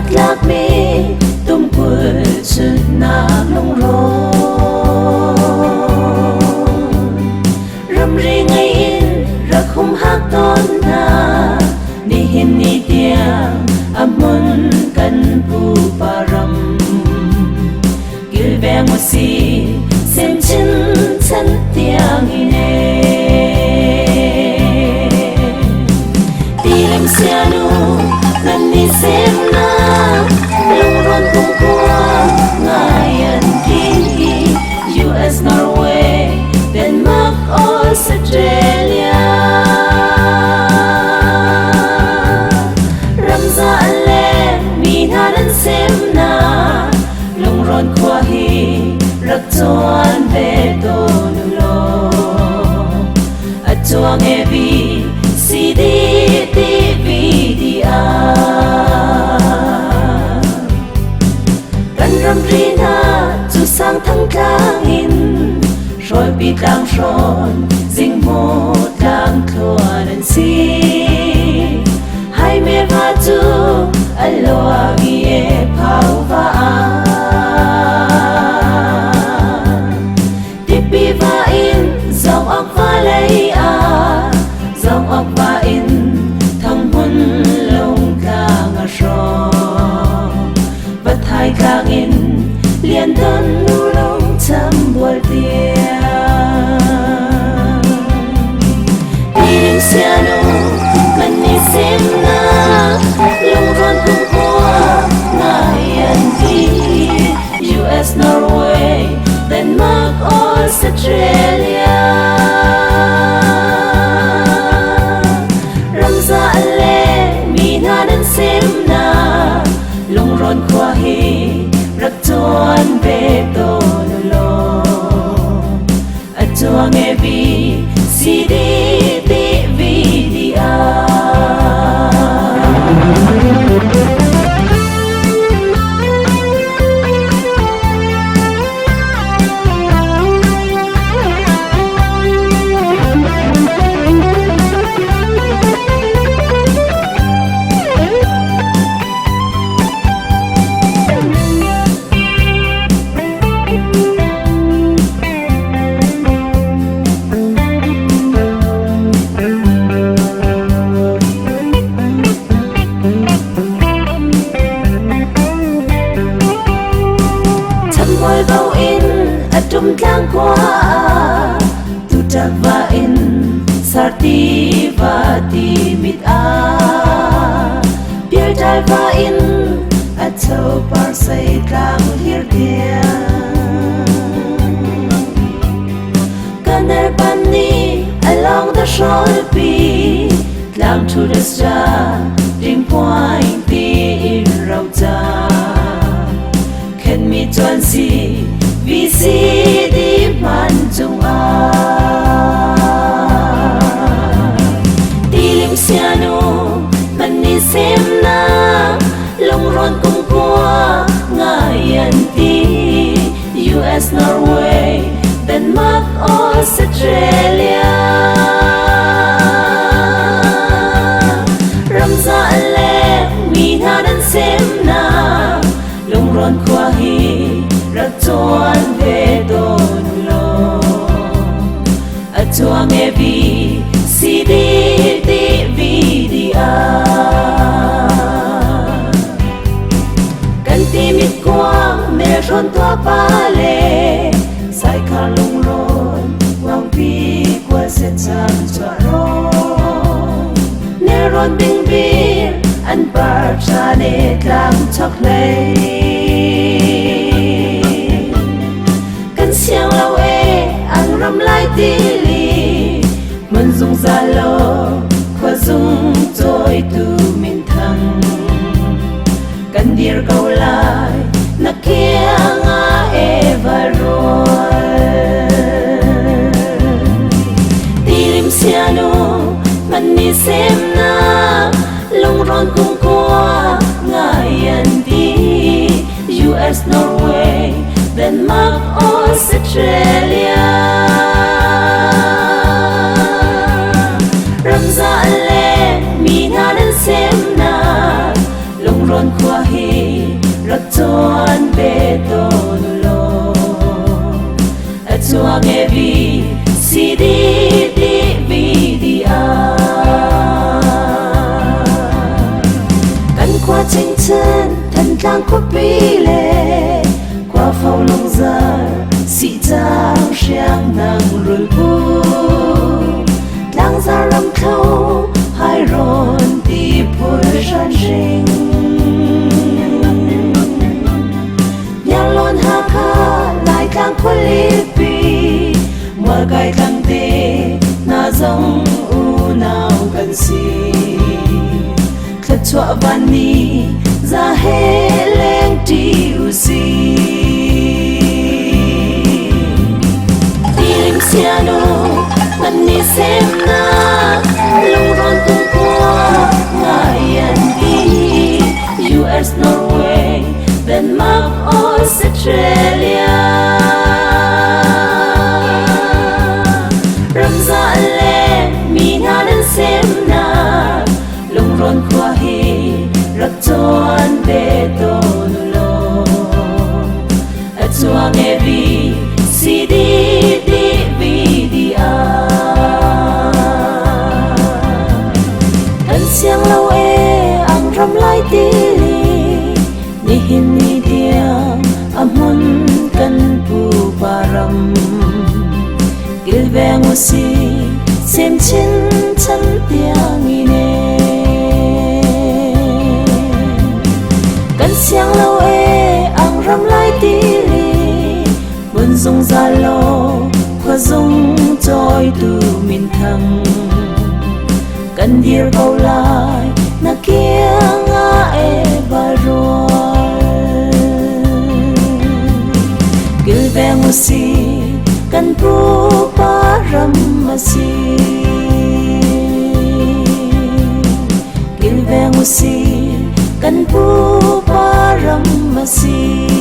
tlakmi tumkul chunnak lungrawn. Ramri ngei in rak humhak tawn hna, nihin ni tiang a hmun kan pupa ram. Kilveng usih, sem chin chan tiang in e. Tilim sianu, nan ni sem na, lungron kumkua, ngayan ti, US, Norway, Denmark, Australia. Ramza le mi hna nan sem na, lungrawn khua hi rak chuan ve tawn u law. A chuang e B, C, D, T, V, D, R. Kan ramri hna cu sang thang tlang in hrawlpi tlang hrawn zingmu tlang thluan an si. Hai me va cu a luang i e phau va Tipi va in zong ok va lei a zong ok va in thang hmun lung tlang a hrawng Pathai tlang in lian don nu lung cham bual tiang Tilim sianu man ni sem na lungron kumkua ngai an ti US Norway Denmark Australia Ramza le mi hna nan sem na lungrawn khua hi rak chuan ve tawn u law a chuang e B C D T V D R. Chambual bo in a tum tlang khua tu va in sarti va ti mit a pial va in a cho par sei tlang hlir tiang Kanel pan ni along the shoal pi tlang thu the star ding point ti in rau cha khen mi chuan si VCD man chung a Tilim sianu man ni sem na lungron kum kua ngai an ti US Norway Denmark Australia Ramza le mi hna nan sem na lungrawn khua hi rak chuan ve tawn u law a chuang e B C D T V D R kan ti mit kuang mel hrawn tua pa le sai khar lungrawn wangpi kua se chang chua ron nelrawn bingbir an par tha ne tlang chok hlei kan siang lo e ang ram lai tili mun zungzal lo khua zung trôi tu min thang kan dir ko lai na kiang a evarol tilim sianu man ni sem na lungrawn kum khua ngai an ti US Norway Denmark Australia Ramza le mi hna nan sem na lungrawn khua hi Laitlang khuapi le Khuafo lungzar sihcang hriangnang rulpu Tlangzar ramthlo hairawn tiphul hranhring Yangon Hakha Laitlang khualipi Mualkai tlangte hna zong unau kan si. Thluachuah vanni za he lengṭi u si. Tilim sianu kan ni semnak lungrawn kumkhua ngai an ti. US Norway Denmark Australia Ramza le mi hna nan semnak lungrawn khua hi rak cawn ve tawn u law a cuang e B C D D V D A Kan siang lo e ang ram lai tili nihin ni tiang a hmun kan pupa ram kilveng u si sem chin chan tiang in e kan siang lo e ang ram lai tili hmun zungzal lo khua zung cawitu minthang kan dir ko lai na kiang ah e barual kilveng u si kan pupa ram a si kilveng u si kan pupa ram a si.